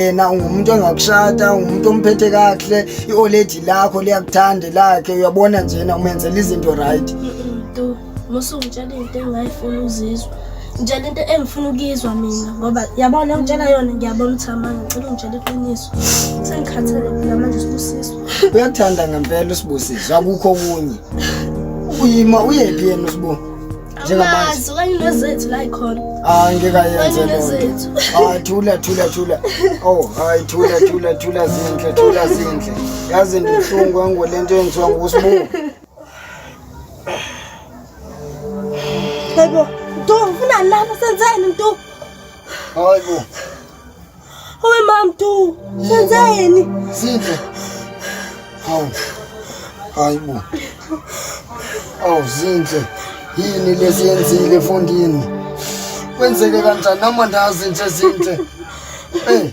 Yena ungumuntu engakushada, ungumuntu omphethe kakuhle, i-oledi lakho liyakuthanda lakhe, uyabona njena umenzela izinto right. Ntu, musungitshela into engingayifuni ukuzizwa. Ngitshela into engifuna ukuyizwa mina ngoba yabona ngitshela yona ngiyabona ukuthi amanga ngicela ungitshele iqiniso. Sengikhathele phela manje Sibusiso. Uyakuthanda ngempela uSibusiso, akukho okunye. Uyima uyephi yena uSibu? Njengamanje. Amazi okanye nozethu la ikhona. Hayi ngeke ayenze Okanye loo nto. nozethu. Hayi thula thula thula. Oh hayi thula thula thula zinhle thula zinhle. Yazi ndibuhlungu ngole nto yenziwa nguSibu. Hayibo, Ntu ufunani lapha senzeni Ntu? Hayi bo. Owe mam Ntu, senzeni? Zinhle. Hawu. Hayi bo. Awu Zinhle. Yini lesiyenzile efundini? Kwenzeke kanjani nami andazi nje Zinhle. Eh.